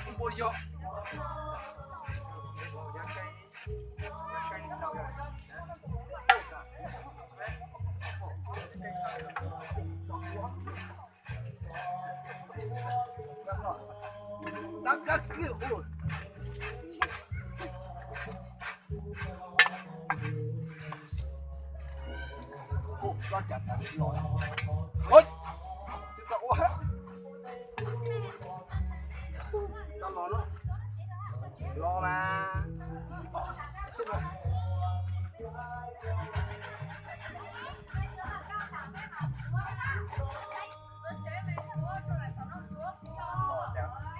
Npua yog. Dab kab kiag ua. Ua, tso cas tas los. Ua, tsis txhob ua. Tso los no. Los mas.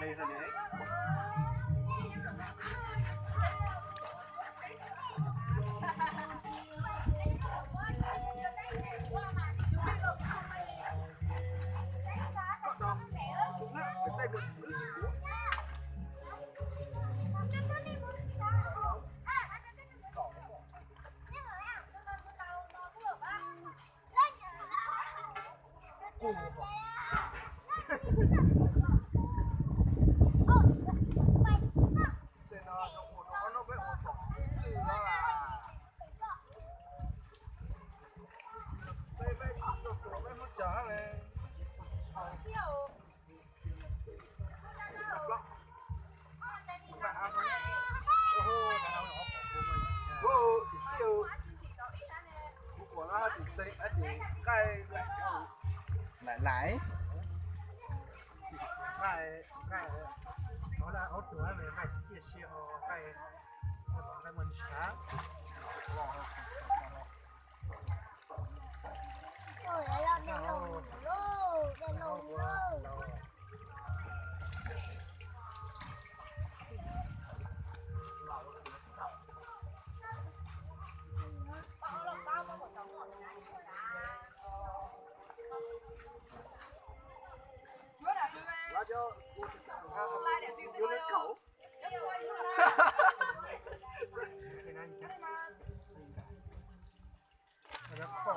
Laiv laiv.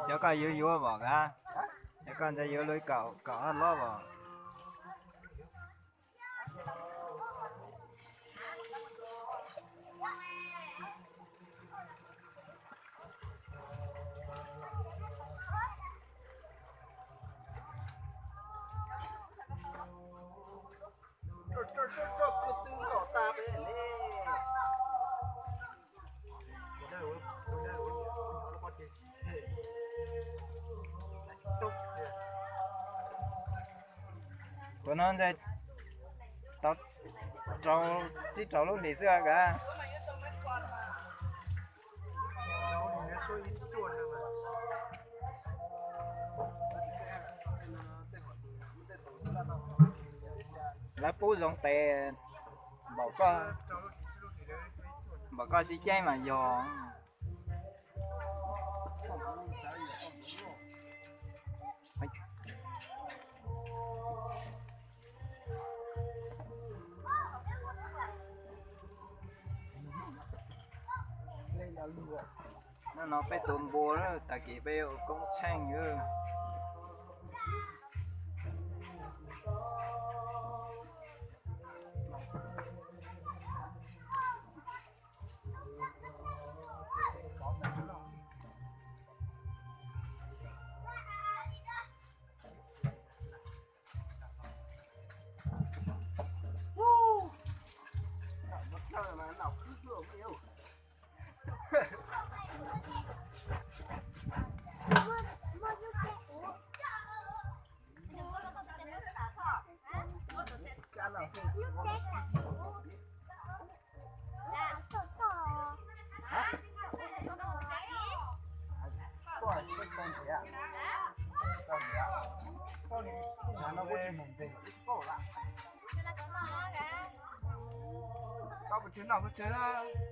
Cov koj yuav yuav vom kab, cov koj ntawd yuav lub kaum kaum ob lob vom. Kuv no ntawd tau rau, tsib rau lub hlis xwb kab. Lawv pub zoo tes, npaum koj, npaum koj sib ceeb mas yog. Hnub no peb tua npua, tag kis peb ua koob tsheej.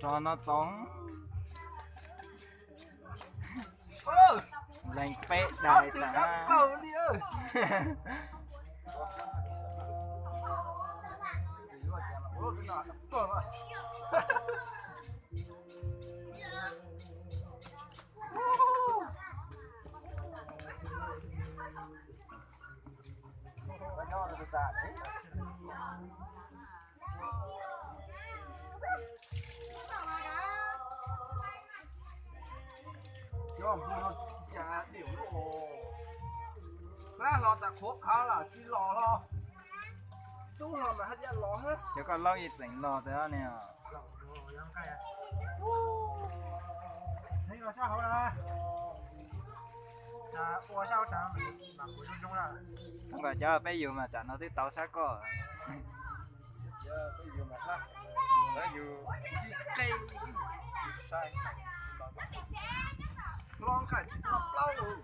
Rov no txoov. Leeg peb dais tas. Ua qhav los tsis los los, tub los mas haj yam los thiab. Cov koj laub yeej tseem los tiag ne. Ua sab hauv na. Ua sab hauv tas mas kuv zoo zoo na. Thooj kom cov peb yug mas tsam no twb tau sab koj. Lawv yug ib qe, saib, los nqaij plaub plaub.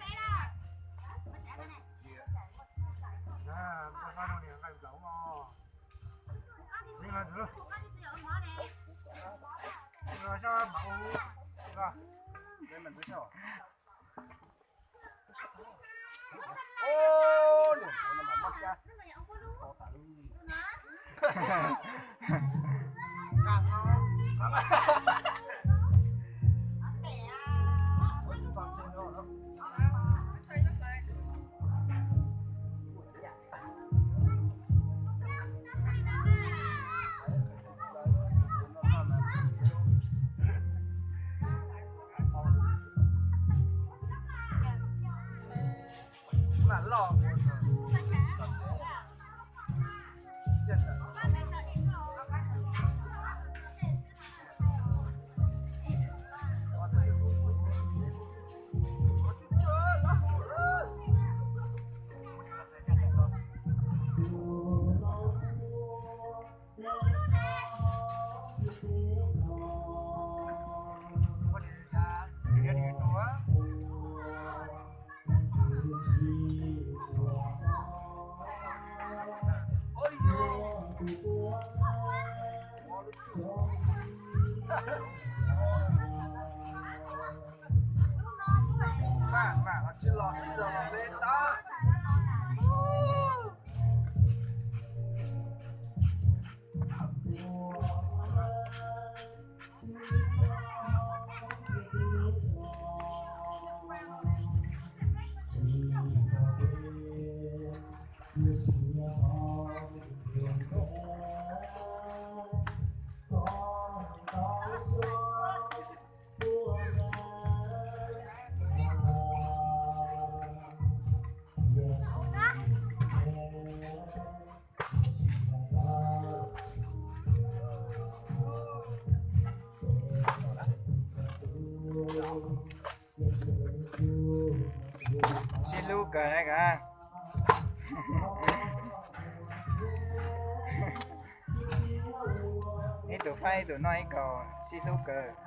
Mam mam los tsis los xwb los me tab. Sib hlub kawg na kawg. Ib tug faib ib tug noj ib kaus sib hlub kawg.